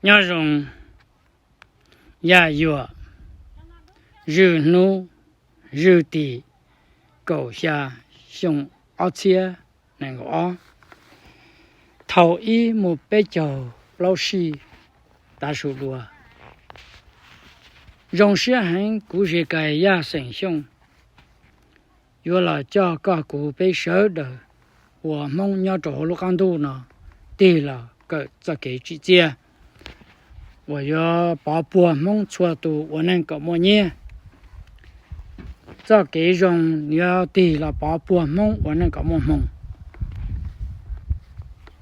Nyob zoo, yaj yuam, zwj hnub, zwj tim, kaum xya, xyoo ob txhiab nees nkaum ob, thaum ib mus peb caug plaub sij tav su dua. Zoo siab heev, kuv Zes Kais Yaj xeem Xyooj yuav los coj koj kuv peb sawv daws ua Hmoob nyob rau hauv lub qab ntuj no tig los kawm txoj kev tsim txiaj uas yuav pov puag Hmoob txhua tus ua neej kom muaj nyiaj. Txoj kev zoo yuav tig los pov puag Hmoob ua neej kom muaj hmoo.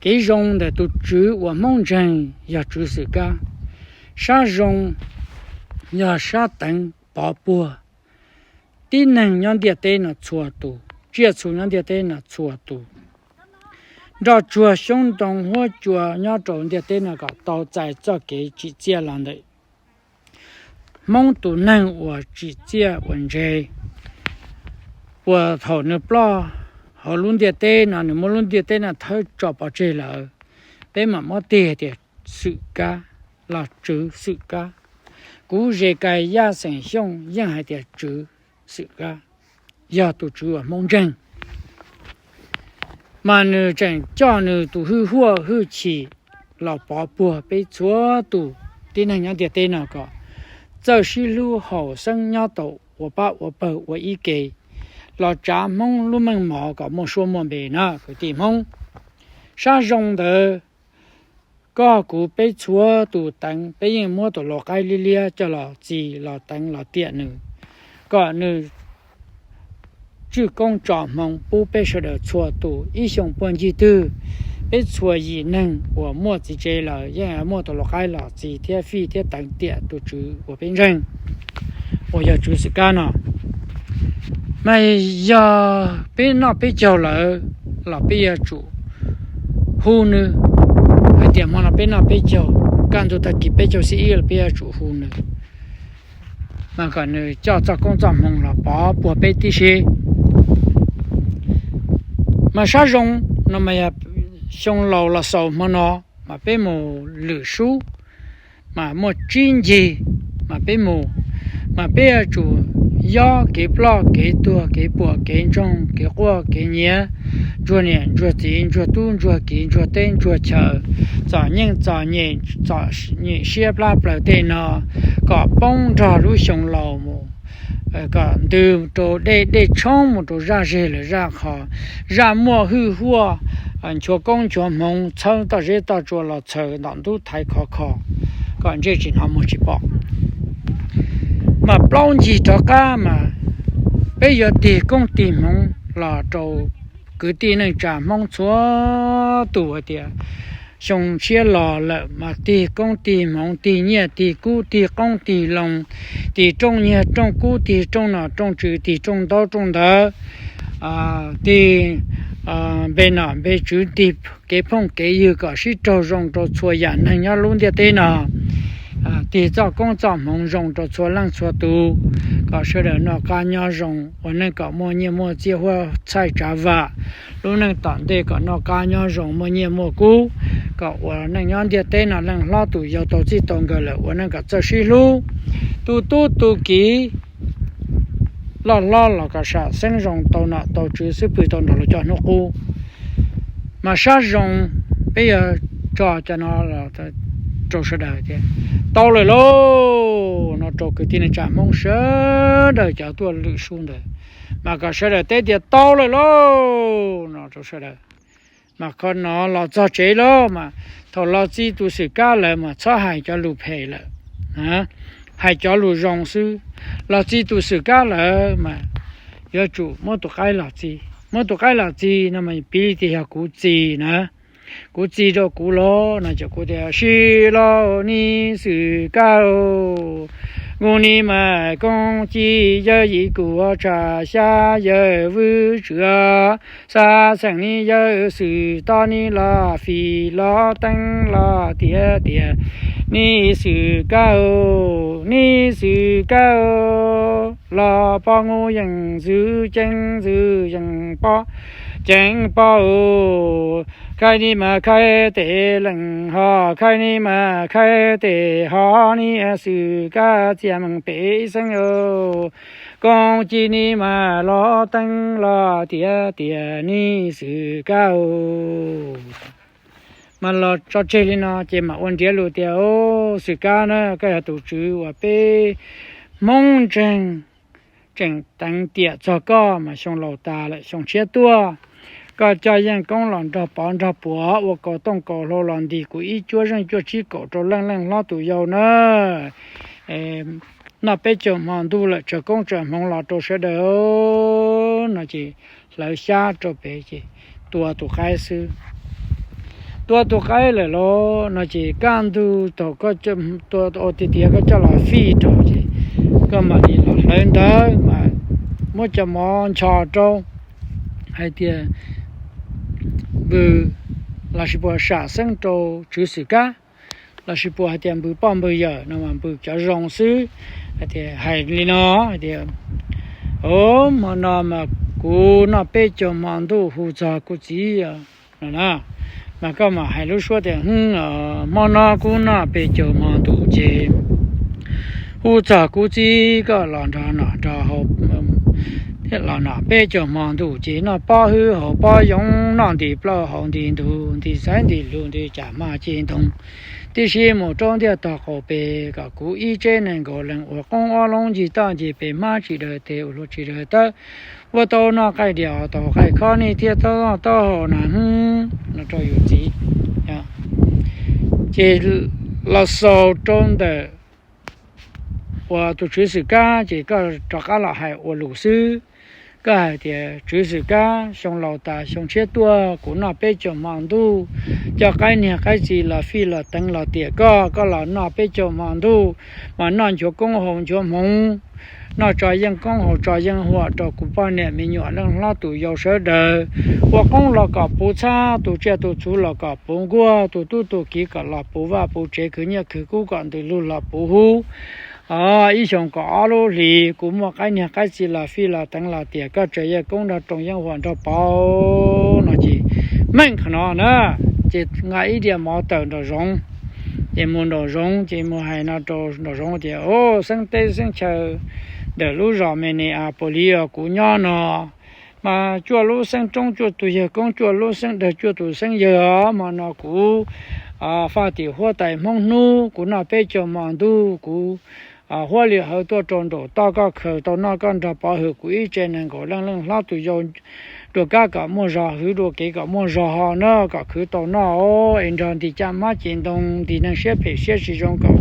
Kev zoo ntawm tus Tswv uas Hmoob ntseeg yog Tswv xwm kab. Sab zoo yog sab teev pov puag tib neeg nyob ntiaj teb no txhua tus, tsiaj txhu nyob ntiaj teb no txhua tus, nroj tsuag xyoob ntoo huab cua nyob rau ntiaj teb no kom tau txais txoj kev tsim txiaj los ntawm Hmoob tus neeg uas tsim txiaj uas ntse, uas thaum nws ploj hauv lub ntiaj teb no nws muab lub ntiaj teb no thawb tso pov tseg lawm, peb mam muab tig hais tias xwm kab los Tswv xwm kab. Kuv Zes Kais Yaj xeem Xyooj yeej hais tias Tswv xwm kab, yog tus Tswv uas Hmoob ntseeg. Mas nws tseem coj nws tus hwj huaj hwj chim los pov puag peb txhua tus tib neeg nyob ntiaj teb no kom txawj sib hlub haum xeeb nyob tau ua pab ua pawg ua ib ke, los tsav Hmoob lub meej mom kom muaj suab muaj npe na kwv tij Hmoob. Sab zoo ntawd, koj kuv peb txhua tus teev peb yeej muab tus lau qaib liab liab coj los txi los teev los tiam nws, kom nws tswj koob tso hmoo pub peb sawv daws txhua tus. Ib xyoo puag ncig twg, peb txhua yim neeg uas muaj txiv tsev lawm yeej muaj tus lau qaib los txi thiab fij thiab teev tiam tus Tswv uas peb ntseeg, uas yog Tswv xwm kab no. Mas yog peb noj peb caug lawm los peb yuav tsum hu nws hais tias hmo no peb noj peb caug, kaj ntug tag kis peb caug xiab ib los peb yuav tsum hu nws, mas kom nws coj txoj koob txoj hmoo los pov puag peb tib si. Mas sab zoo no mas yog xyoo laus los xaus hmo no, mas peb mus lwm sub, mas muaj tsib ncig, mas peb mus, mas peb yuav tsum yob kev ploj kev tuag kev puam kev ntsoog kev quaj kev nyiav, ntsuag niam ntsuag txiv ntsuag tub ntsuag kiv ntsuag teb ntsuag chaw, txom nyem txom nyem, txom nyem siab plab plaws tej no, kom poob nrog lub xyoo laus mus, kom ntws rau dej, dej tshoob mus rau zaj zeg lawm zaj qhov, zaj muaj hwj huaj, nchuav koob nchuav hmoov txhawb toj zeb toj tsua los txhaws ntom ntub thaiv khov kho, kom ntsej tsis hnov muag tsis pom. Mas plaub ncig rov qab mas peb yuav tig koob tig hmoov los rau kwv tij neej tsa Hmoob txhua tus hais tias xyoo tshiab los lawm mas tig koob tig hmoov tig nyiaj tig kub tig qoob tig loo, tig rooj nyiaj rooj kub tig rooj nom rooj tswv tig rooj ntaub rooj ntawv, tig npe nom npe tswv tig kev phooj kev ywg kom sib raug zoo rau txhua yam neeg nyob lub ntiaj teb no. Tig txoj koob txoj hmoov zoo rau txhua leej txhua tus, kom sawv daws noj qab nyob zoo ua neej kom muaj nyiaj muaj txiaj huaj txhaij tsav vam, lub neej tom ntej kom noj qab nyob zoo muaj nyiaj muaj kub, kom ua neej nyob ntiaj teb no leej hlob tus yau tau txij tau nkawm lawm ua neej kom txawj sib hlub, tu tub tu kiv, loj hlob los kom sam xeeb zoo tau nom tau tswv xub pwg tau nrog luag coj hnub qub. Mas sab zoo peb yuav tso cov no rau sawv daws tias tau lawm lauj no rau kwv tij neej tsa Hmoob sawv daws cov tuaj lwm sub ntawd, mas kom sawv daws teb tias tau lawm lauj no rau sawv daws. Mas qhov no los txog tsev lawm mas thaum los txi tus xwm kab lawm mas txhob hais cov lus phem lawm, hais cov lus zoo xwb. Los txi tus xwm kab lawm mas yuav tsum muab tus qaib los txi. Muab tus qaib los txi no mas piv li tias yog kuv txi na, kuv txi rau kuv los no ces kuv tias sim lauj ni xwm kab, nkuj ni mas koob ci yawg yim kuv tshav xyab yawg vwj tswv, xav xeem ni yawg xwm tob ni los fim los teeb los tiav tias ni xwm kab, ni xwm kab, los poj nkuj yeej ntxwv ceeb ntxwv yeej poj, ceev pob u. Khaij ni mas khaij tes leej ho, khaij ni mas khaij tes ho ni, xwm kab txias meej pem ib xeeb u. Koob ci ni mas los teeb los tiav tias ni xwm kab u. Mas los tso tseg li no ces mam ua nriav lus tias, xwm kab na, koj yog tus tswv uas peb Hmoob ntseeg, tseem teev tiam txog koj mas xyoo laus tas lawm xyoo tshiab tuaj, koj coj yeej koob los nrog pov nrog puav ua kaus tooj kaus hlau los ntis kuv ib cuab zeej cuaj tsib kaum rau leej leej hlob tus yau na. Noj peb caug hmo ntuj lawm, tsawg koob tsawg hmoov los rau sawv daws no ces hlawv xyab rau pem ces tua tus qaib xwb. Tua tus qaib lawm los no ces kaj ntug thaum koj tua tiav tiav koj coj los fij rau ces koj mam li los hlawv ntawv mas muab cov mov ncho rau hais tias npws lossis puas sam xeeb rau tswv xwm kab, lossis puas hais tias npws poj npws yawm no mas npws cov zoo xwb. Hais tias hais li no hais tias, o, hmo no mas kuv noj peb caug hmo ntuj hu txog kuv txiv no na. Mas koj mam hais lub suab tias, hmo no kuv noj peb caug hmo ntuj ces hu txog kuv txiv, koj los nrog noj nrog haus, los noj peb caug hmo ntuj ces noj pob hwb haus pob yoov, noj nti plaub haus nti ntug, nti xaiv nti lug nti cas hma ci ntoo, tib si mus rau ntiaj tog qaum pem kom kuv ib tsev neeg nkaus leej ua qoob ob loob ncig toj ncig pes hmab tsis daws tes ua luaj tsis daws tawb, ua tau noj qaij diav tau qaij khob nej thiaj tau noj tau haus na hwb no rau yus txiv. Ces los xaus rau ntawm uas tus tswv xwm kab ces koj rov qab los hais ua lus xwb. Koj hais tias tswv xwm kab, xyoo laus tas xyoo tshiab tuaj kuv noj peb caug hmo ntuj, coj qaib niag qaib txiv los fij los teev los tiam koj, koj los noj peb caug hmo ntuj, mas noj nchuav koob haus nchuav hmoov, noj tso yeej koob haus tso yeej huam rau kuv poj niam me nyuam leej hlob tus yau sawv daws, ua qoob los kom puv txhab, tus tsiaj tus txhu los kom puv nkuaj, tus tub tus kiv kom los puv vaj puv tsev, khwv nyiaj khwv kub kom ntws lug los puv hub. Ib xyoos kom ob lub hlis kuv muaj qaib niag qaib txiv los fij los teev los tiam koj tso yeej koob nrog roos yeej huam nrog pov no ces meej qhov no na. Ces nqa ib diav mov tawm nraum zoov, ces mus nraum zoov ces mus hais no rau nraum zoov tias, o, xeeb teb xeeb chaw ntawm lub zos Minneapolis kuv nyob no mas cuaj lub xeeb roob cuaj tus yawg koob, cuaj lub xeeb dawg cuaj tus xeeb yawg os, hmo no kuv faj tim huab tais Hmoob hnub, kuv noj peb caug hmo ntuj, kuv huab li hawv tuaj rau nraum toj, koj khaws tau noj koj nrog pov hwm kuv ib tsev neeg nkaus leej leej hlob tus yau, rua kab kom muaj zog, hwv dua kev kom muaj zog ho na, kom khwv tau noj es nrog nti caj hmab cev ntoo, nti neeg siab phem siab tsis zoo kom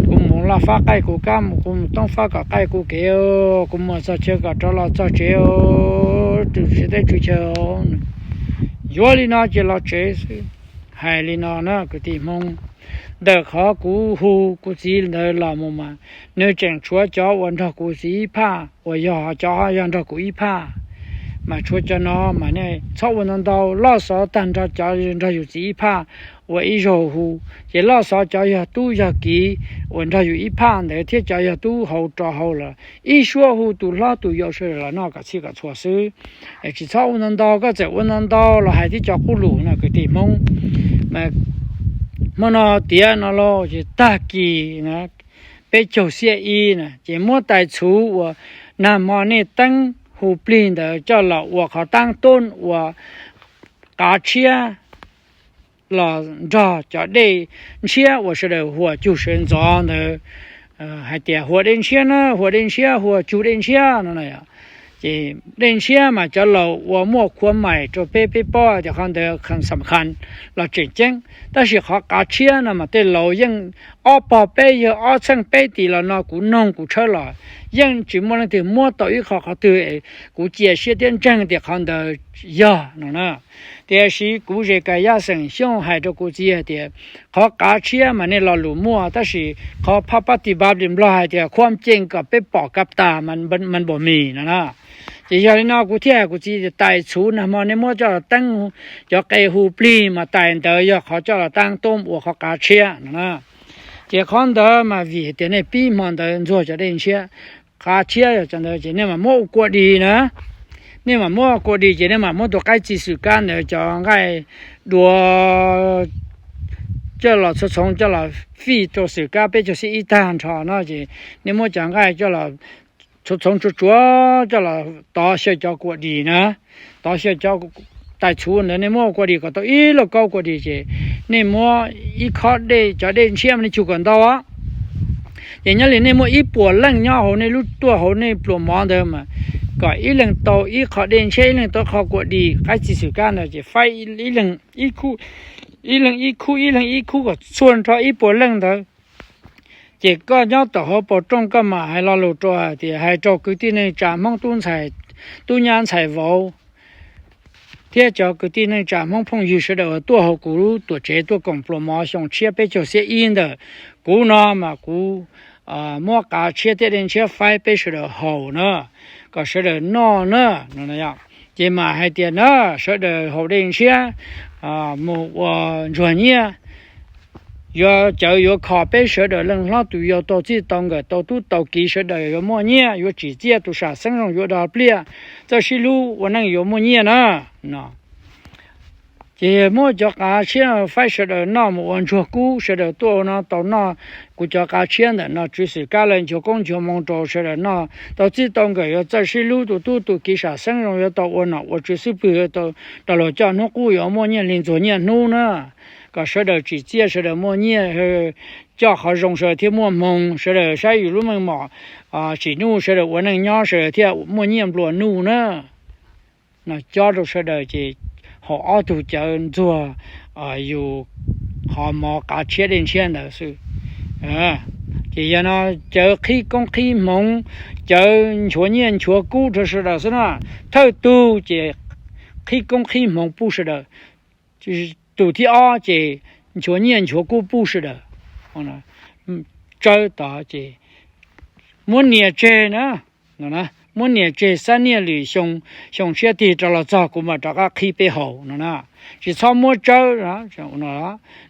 kuv mus laj fab qaij kuv kab, kuv mus toob fab kom qaij kuv kev, kuv mus txog chaw kom rov los txog tsev, tus siab teb tsw chaw. Yuav li no ces los tsev xwb. Hais li no na kwv tij Hmoob, ntawm qhov kuv hu kuv txiv ntawd los mus mas nws tseem tshuav cov uas nrog kuv txiv ib phaj uas yog cov yog nrog kuv ib phaj. Mas tshuav cov no mas nej txhob ua ntau ntau, loj xov tag nrho cov nrog yus txiv ib phaj ua ib zaug hu, ces loj xov cov yog tub yog kiv uas nrog yus ib phaj ntawd thiab cov yog tub hauv rau hauv los ib suab hu tus hlob tus yau sawv daws los noj kom txhij kom txhua xwb. Tsis txhob ua ntau ntau, koj txawm ua ntau ntau los hais tib co qub lus no kwv tij Hmoob. Hmo no tiav no los ces tag kis na, peb caug xiab ib na ces muab tais txhuv uas nag hmo nej teeb hu plig ntawd coj los ua qhov taab toob ua qav tshiab los nrog cov dej ntshiab uas sawv daws huas cug sawv ntxov ntawd, hais tias huas dej ntshiab na, huas dej ntshiab, huas cug dej ntshiab no. Ces dej ntshiab mas cov laus uas muaj khua mais rau peb, peb paub tias qhov ntawd xam khas los tseem ceeb, tab sis qhov qav tshiab no mas tej laus yeej ob pog peb yawg ob txheej peb tim los no kuv noog kuv tshawb los yeej tsis muaj leej twg muab tau ib qho qhov twg es kuv cia siab thiab ntseeg tias qhov ntawd yog no na. Tiam sis kuv zes kas yaj xeem Xyooj hais rau kuv txiv hais tias qhov qav tshiab mas nej lo lus muaj, tab sis qhov phaj pab ti pab li Nplog hais tias khuam ceej kom peb pom kab tas mas npam mis no na. Ces yog li no kuv thiaj hais kuv txiv tias tais txhuv nag hmo nej muab coj los teeb cov qe hu plig mas tais ntawd yog qhov coj los taab toob ua qhov qav tshiab no na. Ces qhov ntawd mas vim tias nej pib hmo ntawd ntxuag cov dej ntshiab, qav tshiab yog cov ntawd ces nej mas muab ua kua dis na. nej mam muab kua dis ces nej mam muab tus qaib txi xwm kab ntawd cov nqaij dua coj los txhoov txhoov coj los fij rau xwm kab peb caug xiab ib tag nrho no ces nej muab cov nqaij coj los txhoov txhoov tsuav tsuav coj los tov xyaw cov kua dis na, tov xyaw cov tais txhuv ntawd, nej muab kua dis kom tau ib lauj kaub kua dis ces nej muab ib khob dej, cov dej ntshiab mas nej cug kom ntau, ces nyob li nej muaj ib puas leej nyob hauv nej lub tuaj hauv nej pluas mov ntawd mas kom ib leeg tau ib qho dej ntshiab, ib leeg tau ib qho kua dis qaib txi xwm kab ntawd ces faib ib leeg ib khub ib leeg ib khub kom txhua nrho ib puas leej ntawd. Ces koj nyob tom hauv paus rooj koj mam hais lo lus rau hais tias hais rau kwv tij neej tsa Hmoob tub ntxhais, tub nyab ntxhais vauv thiab cov kwv tij neej tsa Hmoob phooj ywg sawv daws uas tuaj hauv kuv lub tuam tsev tuaj koom pluas mov xyoo tshiab peb caug xiab ib ntawm kuv no mas kuv muab qav tshiab thiab dej ntshiab faib peb sawv daws haus na, kom sawv daws noj na no. Ces mam hais tias na, sawv daws haus dej ntshiab mus ua ntsuag nyiaj, yuav cawv yuav kho peb sawv daws leej hlob tus yau tau txij tau nkawm tau tub tau kiv sawv daws yuav muaj nyiaj, yuav tsim txiaj, tus sam xeeb zoo yuav dog pliaj, txawj sib hlub ua neej yuav muaj nyiaj na no. Ces muab cov qav tshiab faib sawv daws noj mus ua ntsuag kub, sawv daws tuaj no tau noj kuv cov qav tshiab ntawm no tswv xwm kab lawv nchuav koob nchuav moo rau sawv daws noj, tau txij tau nkawm yuav txawj sib hlub, tus tub tus kiv sam xeeb zoo yuav tau ua nom ua tswv xub pwg, rau luag coj hnub qub yuav muaj nyiaj hli ntxuag nyiaj hnub na. Kom sawv daws tsim txiaj sawv daws muaj nyiaj, coj qhov zoo sawv daws thiaj muaj hmoo, sawv daws saib yus lub meej mom tsim nuj, sawv daws ua neej nyob sawv daws thiaj muaj nyiaj nplua nuj na. No cob rau sawv daws ces haus ob tug cawv ntxuag yus qhov mov qav tshiab dej ntshiab ntawd xwb. Ces yog no cawv qhib koob qhib hmoov, cawv nchuav nyiaj nchuav kub rau sawv daws xwb na. Thawj tug ces qhib koob qhib hmoov pub sawv daws, tus thib ob ces nchuav nyiaj nchuav kub pub sawv daws. Tsawb tod ces muab nias tseg na, muab nias tseg xab niaj lwm xyoo, xyoo tshiab tig rov los txog kuv mam rov qab qhib peb haus no na. Tsis txhob muab tsawb,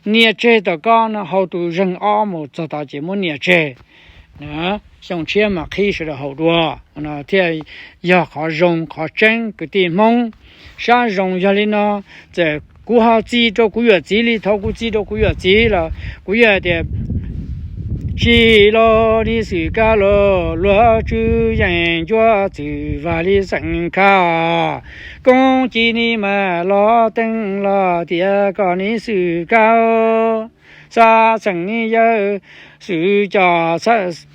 nias tseg tom koj no, hau tus zeeg ob mus txog tod ces muab nias tseg. Xyoo tshiab mas qhib sawv daws haus dua no thiaj yog qhov zoo qhov tseeb kwv tij Hmoob. Sab zoo yog li no, txawm kuv ho txi rau kuv yawm txiv li thaum kuv txi rau kuv yawm txiv los kuv yawm tias, tsim los ni xwm kab los luag tswv yeej ncuab txwm vaj li xeem khab, koob ci ni mas los teeb los tias kom ni xwm kab, xav txheem ni yawg xwm cos,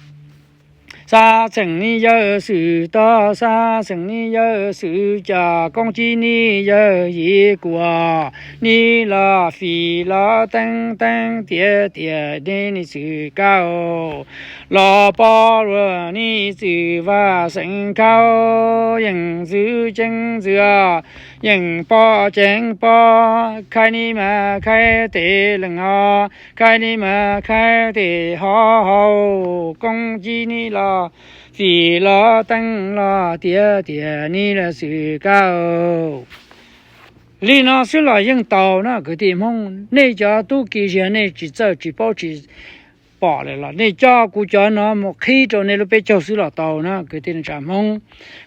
xav txheem ni yawg xwm tog, xav txheem ni yawg xwm cos, koob ci ni yawg yiv kuas ni los fim los teeb teeb tias tias ni ni xwm kab, los pom luag ni txwm vaj xeem khab, yeej ntxwv ceeb ntxwv, yeej pom ceeb pom, khai ni mas khai tes leej os, khai ni mas khai tes ho haus, koob ci ni los fim los teeb los tias tias ni los xwm kab. Li no xwb los yeej tau na kwv tij Hmoob. Nej cov tub ki ziag nej tsis txawj tsis paub tsis pom lawm los nej coj kuv cov no mus qhib rau nej lub peb caug xwb los tau na kwv tij neej tsa Hmoob,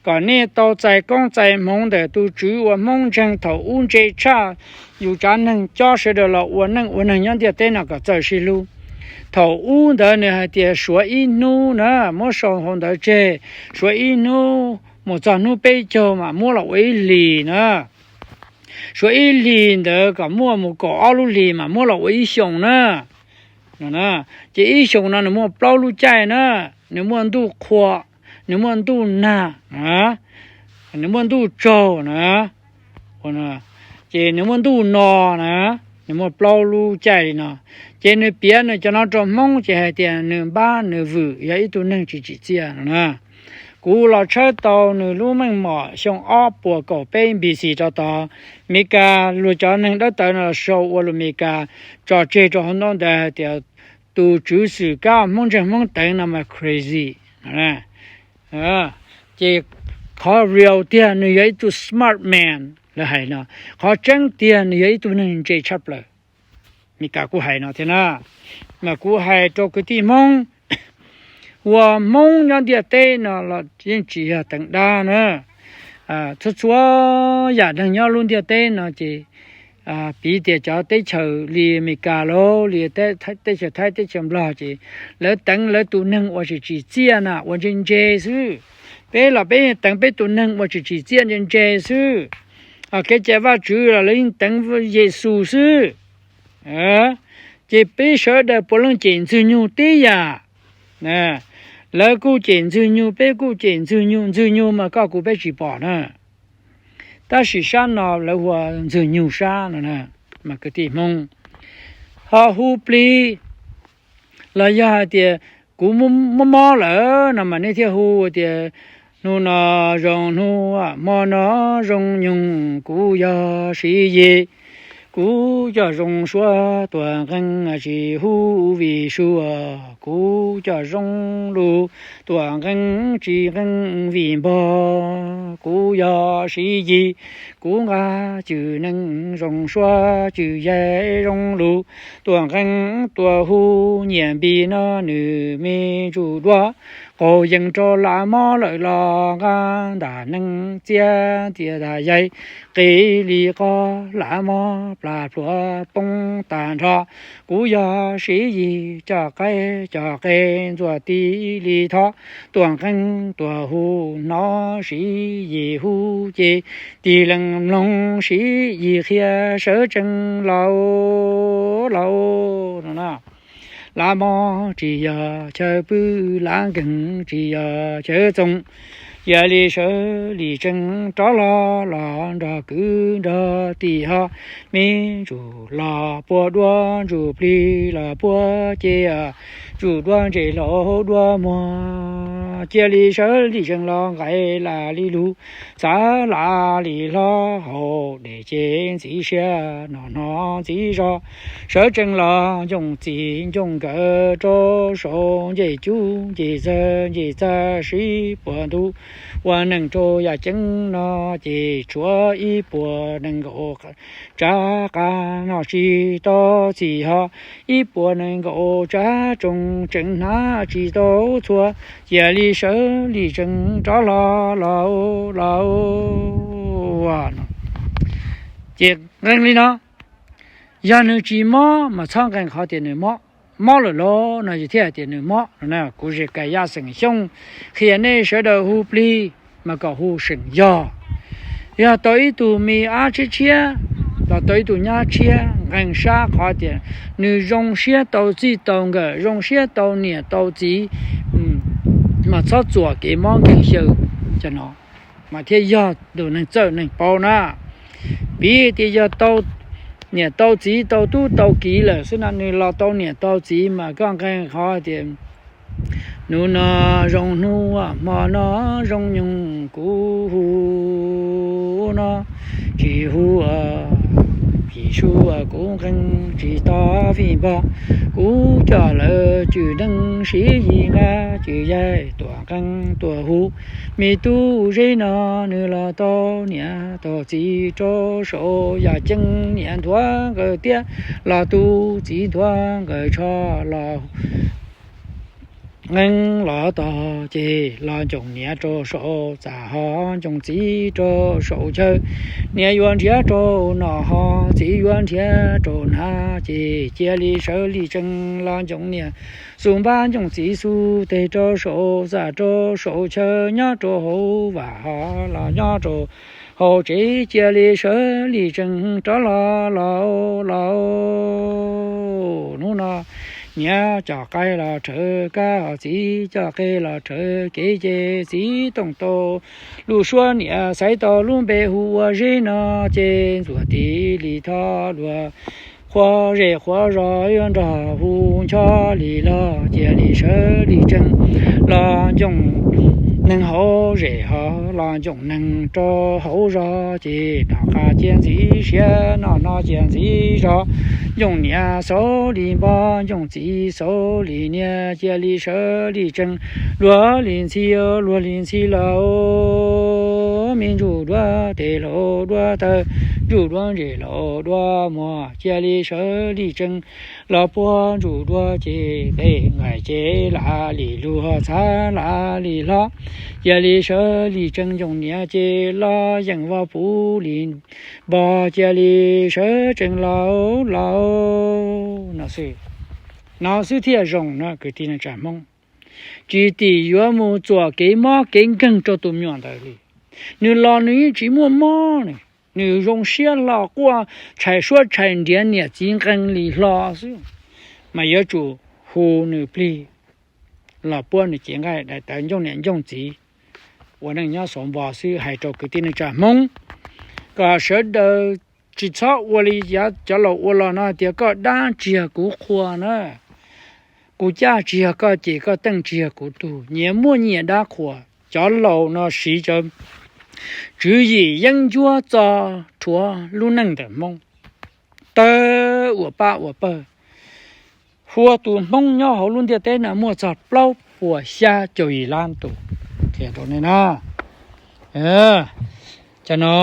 kom nej tau txais koob txais hmoov ntawm tus tswv uas Hmoob ntseeg thaum ub ntse tshaj yus tsav neeg cob sawv daws los ua neej ua neeg nyob ntiaj teb no kom txawj sib hlub. Thaum ub ntawd nws hais tias suav ib hnub na, muab sau hauv ntawv tseg, suav ib hnub mus txog hnub peb caug mas muab los ua ib hlis na. Suav ib hlis ntawd kom muaj mus kaum ob lub hlis mas muab los ua ib xyoos na. Ces ib xyoos no nws muaj plaub lub caij na, nws muaj ntuj qhua, nws muaj ntuj nag, nws muaj ntuj tsaug na, ces nws muaj ntuj no na, nws muaj plaub lub caij li no. Ces nws piav nws cov no rau Hmoob ces hais tias nws npab nws vwm yog ib tug neeg tsis tsim txiaj no na. Kuv los tshawb tau nws lub meej mom xyoo ob puas kaum peb B C rau tod. Meskas luag cov neeg dawb tawv no los sau ua lus Meskas tso tseg rau hauv ntaub ntawv hais tias tus tswv xwm kab Hmoob ntseeg Hmoob teev no mas crazy. Ces qhov real tiag nws yog ib tug smart man lawv hais no, qhov tseeb tiag nws yog ib tug neeg ntse tshaj plaws. Meskas kuj hais no thiab na, mas kuv hais rau kwv tij Hmoob, ua Hmoob nyob ntiaj teb no los yeej tsis yog teev dab na. txhua txhua yam neeg nyob lub ntiaj teb no ces piv tias cov teb chaws li Amelikas los li teb chaws Thaib, teb chaws Nplog ces lawv teev lawv tus neeg uas tsis tsim txiaj na ua ntse ntse xwb. Peb los peb teev peb tus neeg uas tsis tsim txiaj ntse ntse xwb. Kev cai Vajtswv los lawv yeej teev Yexus xwb. Ces peb sawv daws puav leej cem Ntxwg Nyug tib yam. Lawv kuj cem Ntxwg Nyug, peb kuj cem Ntxwg Nyug, Ntxwg Nyug mas koj kuv peb tsis pom na. Tab sis sab no lawv hu ua Ntxwg Nyug sab no, mas kwv tij Hmoob ho hu plig los yog hais tias kuv mob mob lawm no mas nej thiaj hu tias hnub no zoo hnub, hmo no zoo nyoog, kuv yog Siv Yis, kuv coj zoo suab tuam nqeeb tsis hu vim sua, kuv coj zoo lus tuam nqeeb tsis nqeeb vim npog, kuv yog Siv Yis, kuv nqa cwm neeg zoo suab cwm yaig zoo lus tuam nqeeb tuam hu, nyiam npis no nws me ntsuj duab, qaug yees rau lav mob lawm los nqa ntam neeg txiab tias tas yaig, qis li qog lav mob plas plhuav poob tag nrho, kuv yog Siv Yis coj qaib coj qe ntxuaj tib li thob, tuam nqeeb tuam hu hnov Siv Yis hu ces tig lees mloog Siv Yis qhia sawv tsees los lauj no. Lav mob tsis yog chaw pw, lav nkeeg tsis yog chaw txoos, cia li sawv li tsees rov los los nrog kwv nrog tij ho, me ntsuj los puag duab, ntsuj plig los puag ceg, ntsuj duab ntse hlau duab muag, cia li sawv li tsees los nqaim lam li lug, txav lam li hlob, haus dej ces ntxiv siab, noj hnov ntxiv zog, sawv tsees los ncoo txiv ncoo nkawm rau saum ncej cub ncej txawg ncej txag sib puas ntuj, ua neeg rau yam ceeb no ces tshuav ib puas nees nkaum tsav qab noj tsis tau txiv ho, ib puas nees nkaum tsav tsoos tseem hnav tsis tau txhua, cia li sawv li tsees rov los los lauj. Ces nqee li no, yog nws tsis mob mas txhob nqee qhov tias nws mob, mob lawm lauj no yus thiaj hais tias nws mob no. Kuv Zes Kais Yaj xeem Xyooj qhia nej sawv daws hu plig mas kom hu seem yog. Yog tau ib tug me ab tshiab tshiab los tau ib tug nyab tshiab, nqee sab qhov tias nws zoo siab tau txij tau nkawm, zoo siab tau niam tau txiv, mas txhob txuam kev mob nkeeg xyaw no, mas thiaj yog tus neeg txawj neeg paub na. Piv tias yog tau niam tau txiv tau tub tau kiv lawm xwb no, nws los tau niam tau txiv mas koj nqee qhov tias hnub no zoo hnub, hmo no zoo nyoog, kuv hu no tsis hu vim sua, kuv nqee tsis tau vim npog, kuv coj lawv cwm neeg Siv Yis nqa cwm yaig tuam nqee tuam hu. Me tub Zeb no nws los tau niam tau txiv rau saum yaj ceeb, niam nthuav nkawd tiab los tu, txiv nthuav nkawd tsho los nqee los tog ces los ncoom niam rau saum txaj ho ncoom txiv rau saum chaw. Niam yuav nrhiav rau noj ho txiv yuav nrhiav rau hnav, ces cia li sawv li tsees los ncoom niam xu npab ncoom txiv xu teg rau saum txaj rau saum chaw, nyob rau hauv vaj ho los nyob rau hauv tsev, cia li sawv li tsees rov los los los. Hnub no niam coj qaib los rhawv kab, ho txiv coj qe los rhawv kev, ces txiv tooj tau lub suab, niam xaiv tau lub npe hu ua Zeb no, ces ntxuav tis li thoj luag qhuav zej qhuav zos yuav nrog hu ncho li los, cia li sawv li tsees los ncoom neeg hauv zej ho los ncoom neeg rau hauv zos, ces noj qab cia ntxiv siab, noj no cia ntxiv zog, ncoom niam xauv li npog, ncoom txiv xauv li niam, cia li sawv li tsees, luag li ntxhi, luag li ntxhi lauj. me ntsuj duab tes laus duab taw, ntsuj duab ntses laus duab muag, cia li sawv li tsees los puag ntsuj duab ces peb nqaij ces lam li luag txhav lam li hlob, cia li sawv li tsees ncoo niam ces los yeej vos puv li npog, cia li sawv tsees laus laus no xwb. No xwb thiaj zoo na kwv tij neej tsa Hmoob. Tsis tim yuav mus txuam kev mob kev nkeeg rau tus me nyuam ntawd li. Nws los nws yeej tsis muaj mob ne, nws zoo siab hlo quaj tshais suab tshais nriav niam txiv nqee li hlo xwb, mas yuav tsum hu nws plig los puab nws cev nqaij daim tawv ncoj niam ncoj txiv ua neej nyob xauv npo xwb. Hais rau kwv tij neej tsa Hmoob kom sawv daws tsis txhob ua li cov laus ua los no tias koj dab tsis yog kuv qhua na, kuv caj tsis yog koj cem, koj teej tsis yog kuv tug, nyias muaj nyias dab qhuas. Cov laus no siv cov tswv yim yeeb ncuab txo rhuav lub neej ntawm Hmoob tawg ua pab ua pawg. Hu ua tus Hmoob nyob hauv lub ntiaj teb no muaj txog plaub puas xya caum yim lab tus. Qhia rau nej na, cov no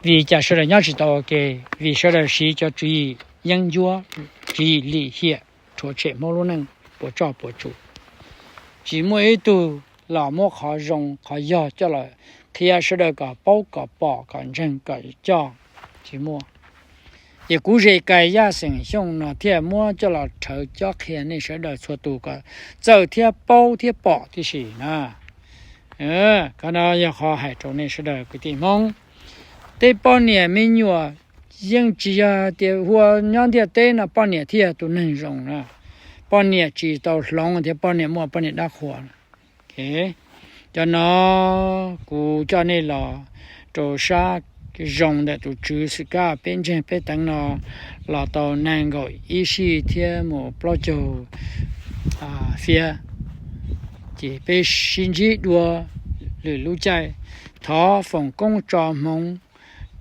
vim cas sawv daws nyob tsis tau ua ke? Vim sawv daws siv cov tswv yim yeeb ncuab, tswv yim lim hiam rhuav tshem Hmoob lub neej puas tsoj puas tsuv. Tsis muaj ib tug los muab qhov zoo qhov yog coj los qhia sawv daws kom paub kom pom kom ntseeg kom coj, tsis muaj. Ces kuv zes kais Yaj Xeem Xyooj no thiaj muab coj los rhawv cob qhia nej sawv daws txhua tus kom txawj thiab paub thiab pom tib si na. Qhov no yog qhov hais rau nej sawv daws kwv tij Hmoob. Tej poj niam me nyuam yeej tsis yog tias hu ua nyob ntiaj teb no poj niam thiaj yog tus neeg zoo na. Poj niam tsis tau hloov thiab poj niam muaj poj niam dab qhuas. Cov no kuv coj nej los rau sab zoo ntawm tus tswv xwm kab peb ntseeg peb teev no los tau nees nkaum ib sij thiab mus plaub caug fiab. Ces peb sib ntsib dua lwm lub caij. Thov foom koob tso hmoov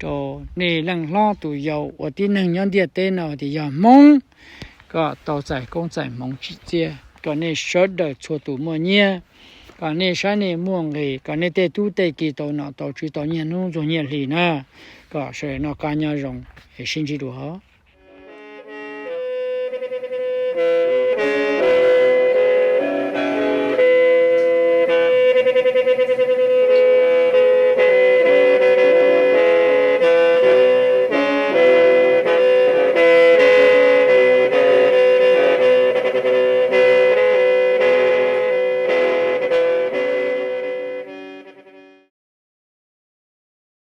rau nej leej hlob tus yau uas tib neeg nyob ntiaj teb no tias yog Hmoob, kom tau txais koob txais hmoov tsim txiaj, kom nej sawv daws txhua tus muaj nyiaj, kom nej saib nej muaj nqis, kom nej tej tub tej ki tau nom tau tswv tau nyiaj hnub ntxuag nyiaj hli na. Kom sawv daws noj qab nyob zoo, es sib ntsib dua.